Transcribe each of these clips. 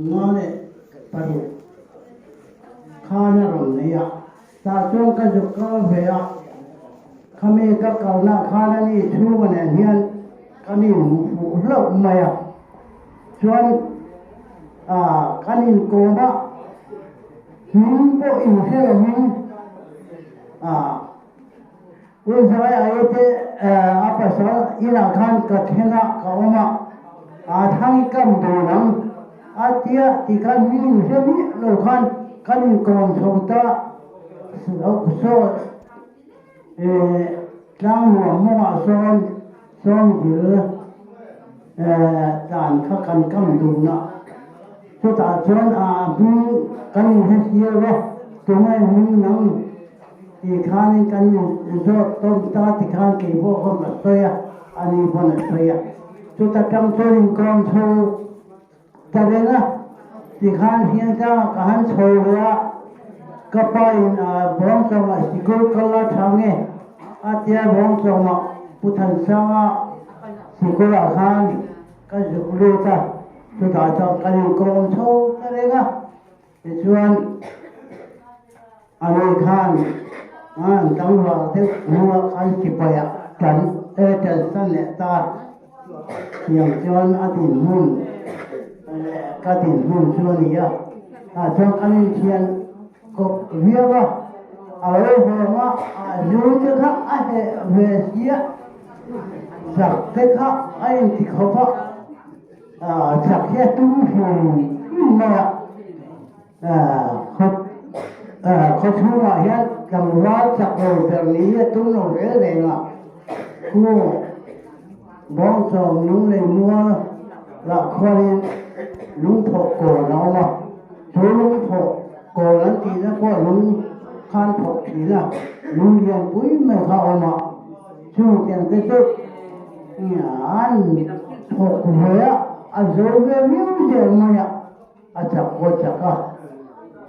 56 khan a rawn nei a, tah chuan ka zuk kal ve a, khami ka kalna khan a ni chhunga nen hian kan inhmu fuh hlauh mai a, chuan kan inkawm a, hming pawh inhre lovin U Zai a te a pasal inah khan ka thleng a, ka awm a, a thang i kam dun ang a tia ti khan hming in hre miah lo khan kan inkawm chho ta saw tlang nuam mawngah sawn Sawngdil tlan kha kan kam dun a, chutah chuan a hming kan inhre siau a, tunge hming nang Ti khanin kan zawt tawn ta ti khan kei pawh khawn ka sawi a, ani pawn a sawi a. Chuta tang chuan inkawm chho ta reng a, ti khan Hriangtlangah ka han chho leh a, ka pa in Bawngchawngah sikul kal a tha nge a tia Bawngchawngah Pu Thansanga sikulah khan ka zuk lut a, chutah chuan kan inkawm chho ta reng a, tichuan. Ani khan an tlangval deuh hnuah khan sipai ah tan e ṭansan leh ta tiang chuan a dinhmun leh ka dinhmun chu a ni a, tah chuan kan inthian kawp viau a, a lo hawng a, a zu te kha a heh ve sia, chak te kha a inti khawp a, chak hi a tum hrim hrim mai a. Khaw chhungah hian tlangval chak lo ber ni a tum lo reng reng a, khu Bawngchawm lunglei mual lah khuanin lungphawh kawn a awm a, chu lungphawh kawn an tihna pawh lung khan phawk thin a, lung lian pui mai kha a awm a, chung tiang te chu an phawk ve a, a zo ve viau zel mai a. A chak pawh chak a,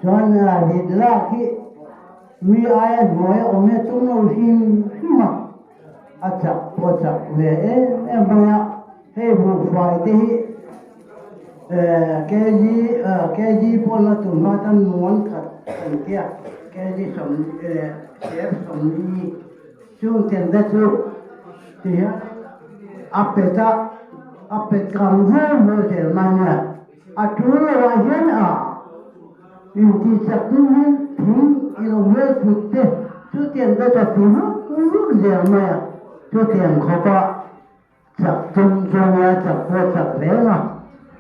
chuan rit lak hi mi aia hnuai a awm hi a tum lo hrim hrim a, a chak pawh chak ve em em mai a, hei buhfai te hi kg kg pawh la tum hma chuan muan khat an tia kg sawm ser sawmli chung chen te chu tihian a pet a a pet kang vur vur zel mai nia. A tul loah hian a intihchak dun hian thing i lo hmel put te chutiang te ka ti vuk vuk zel mai a, chutiang khawpa chak tum chu nia chak pawh chak reng a,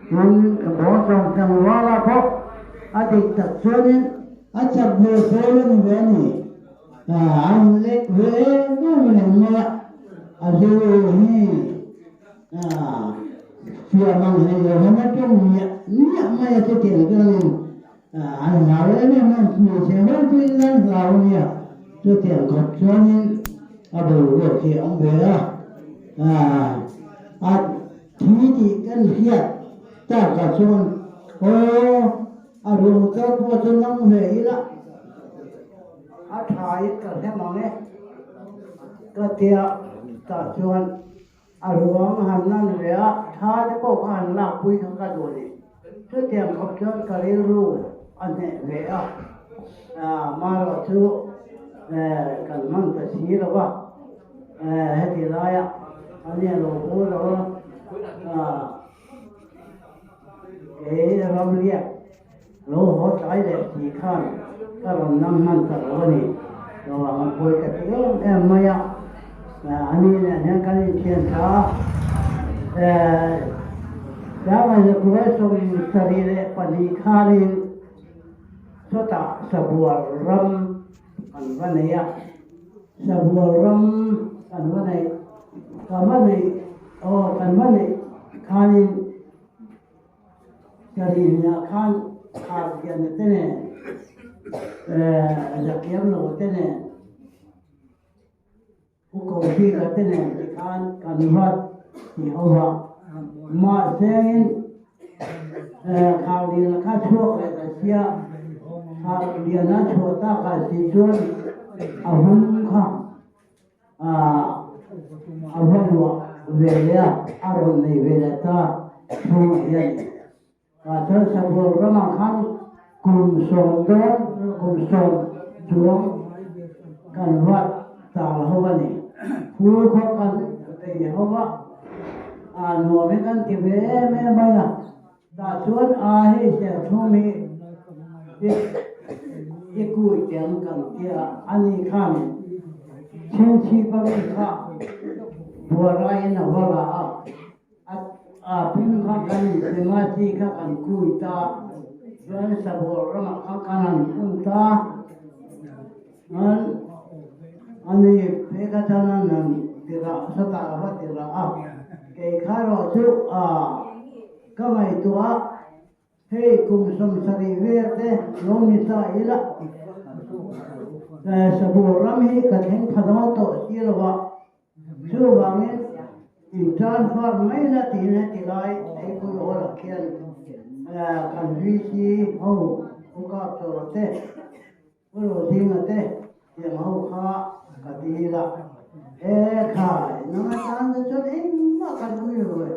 tin bawngchawm tlangvala pawh a dik tak chuanin a chak ve pawl a ni ve a ni, a inlek ve em em reng mai a, a zu hi. Fiah mang hlei lo hian a tawng miah miah mai a chutiang chuanin an hlau em em a, hmeichhe ho chu in an hlau a nia, chutiang khawp chuanin a boruak hi a awm ve a, a thi tih kan hriat takah chuan aw a ruang tal pawh chu nang ve ila a tha in ka hre mang e ka tia tah chuan. A ruang han lan ve a, tha te pawh kha han lakpui kha ka duh a ni. Chutiang khawp chuan ka rilru a hneh ve a, amaherawh chu kan hman ta si lo va, heti laia a nia lo haw lo a, kei ramriak lo haw tlai leh si khan ka rawn nam hman ta lo a ni. Chuvang a pawi ka ti em em mai a, a ni nen hian kan inthian tha a, Tlangval Zakuai 72 khanin sawtah Sabual ram kan va nei a, Sabual ram kan va neih, ka va neih, aw kan va neih khanin, Sarihniah khan Kharliana te nen, Zakiamlo te nen, U Kobika te nen tikhan kan vat ti ho va. Mahsengin Kharliana kha chhuak leh ta sia, Kharliana chhuah takah si chuan a hum kha a va luah ve leh a, a rawn nei ve leh ta chhungah hian. Tah chuan Sabur ramah khan kum sawm dawn, kum sawm chuang kan ruat tal ho a ni. Phul khaw kan bei ho a, aa nuam hi kan ti ve em em mai a. Tah chuan aa hei serthlum hi i kui tiang kan tia a ni khan chhingchhip a mi kha buaraiin a va la a. A pum kha kan incheng a, chi kha kan kui ta, chuan sabawr ramah kha kan han phun ta, chuan ani phei kha chuan an han ti rah sawtah a va ti rah a, kei kha erawh chu ka ngaihtuah a. Hei kum 70 vel te lo ni ta ila, Sabur ram hi ka thleng pha dawn tawh si lo a, chuvangin in transfer mai la tiin heti lai Eipui Hall ah khian kan VC ho u kap tawh te, u Rodinga te tiang ho kha ka dil a, e khai nang atan te chuan engmah kan ui lo e.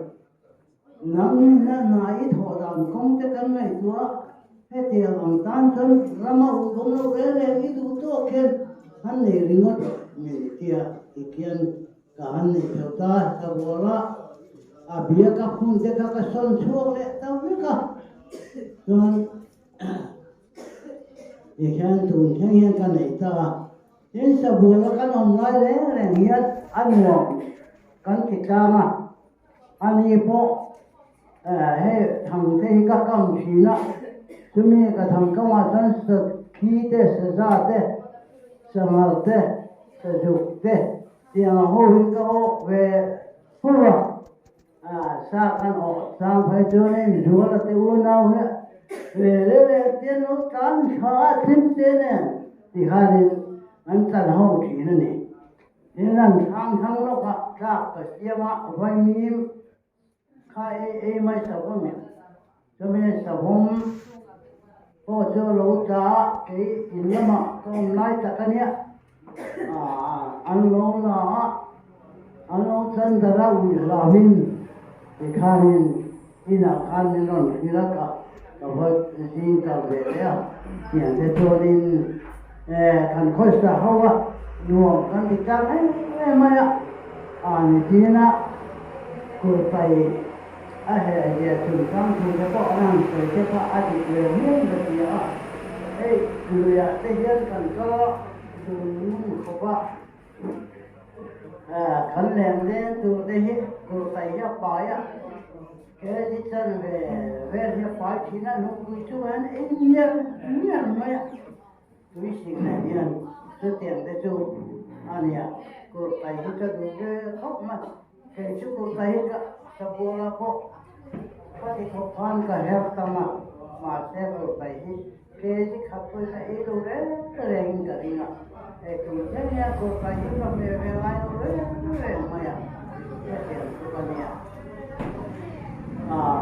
Nang nihna hna i thawh dan kawng te kan ngaihtuah hetiang ang tan chuan rama ui awm lo reng reng i duh tawk hian han nei ringawt min tia ti khian ka han nei theuh ta. Sabuala a bia ka phun te kha ka sawn chhuak leh ta vek a, chuan ti khian tun thleng hian ka nei ta a. Tin, Sabuala kan awm lai reng reng hian a nuam kan ti tlang a. Ani pawh hei thangte hi ka kam thin a, chumi ka thang kamah chuan sakhi te, saza te, sanghal te, sazuk te tiang ho hi ka awk ve fur a, sa kan awh chang phei chuan inzuala te unau hi ve leh leh te an lo tlan tha a thim te nen tikhanin an tlan ho thin a ni. Tin an thlang thlang lawk a, tlak ka siam a, vaimim kha ei ei mai savawm em? Chumi savawm pawh chu a lo tla a, kei in lamah ka awm lai tak a nia, an lo la a, an lo chan dar a, ui hlauhin tikhanin inah khan min rawn hrilh a, ka ka va zing kal ve leh a, tiang te chuanin kan khawisa ho a, nuam kan ti tlang em em mai a, a ni chin a, kurtai a heh zia chungchang thu te pawh an han sawi te kha a dik ve miau ka ti a, hei luiah te hian kan kal a, dun ngun khawp a. Kan leng leng tur te hi kurtai hi a pai a, kg chan ve vel hi a pai thin a, lungpui chu hian ei mial mial mai a, tui sik nen hian chutiang te chu a nia, kurtai hi ka duh ve khawp mai, kei chu kurtai hi ka sabuala pawh ka ti khawp khan ka her tam a, mahse kurtai hi Kg khat pawhin a ei lo reng rengin ka ring a, hei tum thleng hian kawrkai hi ka hmeh ve ngai lo reng reng mai a, hetiang chu ka nia. Aaa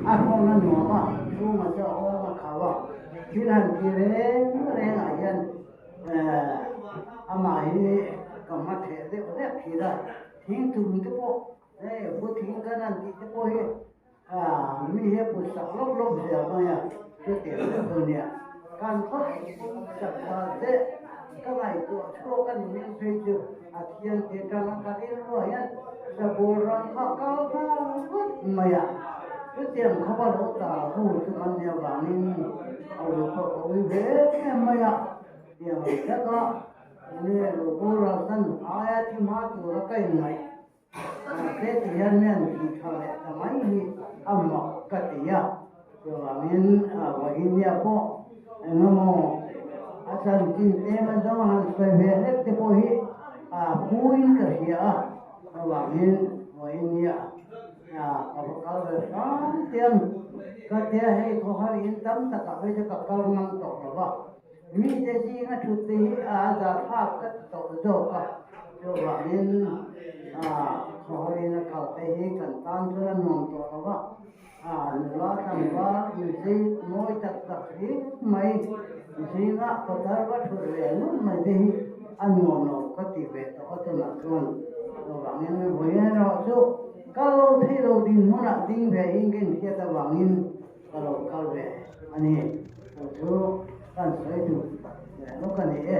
a hrawn a nuam a, chhungah chuan a awm a khau a, thil han ti reng rengah hian eeh amah hi ka hma theh deuh hlek thin a, thingtum te pawh hei puthing kan han tih te pawh hi Mi hi a put sak lawp lawp zel mai a, chutiang deuh chu nia. Kan phawt sak dan te ka ngaihtuah chhuak a ni min phei chu a thian te tanga ka rilruah hian Sabul ram kha kal nghal vut mai a, chutiang khawp a lo tal ho chu kan nih avangin a ui pawh ka ui ve em mai a, tiang ang taka nge lo boral san aia thi hma tura ka inngaih. Mahse ti hian mi an tih tha leh ta mai hi a mak ka ti a, chuvangin Vahinia pawh eng emaw a chanchin tlem a zawng han sawi ve hlek te pawh hi a phuin ka hria a, chuvangin Vahinia ka va kal ve hram tiang ka tia hei khawhar in tam takah phei chu ka kal ngam tawh lo va. Mite zinga thut te hi a zahthlak ka ti tawh zawk a, chuvangin khawharin a kal te hi kan tan chuan a nuam tawh lo va, nula tlangval inchei mawi tak tak hrim mai zinga patar va thut ve ngut mai te hi a nuam lo ka ti ve tawh a tunah chuan chuvangin vawiin erawh chu kal lo thei lo dinhmunah ding ve in ka inhriat avangin. ka lo kal ve a ni. Chu chu kan sawi duh ve lawk a ni e.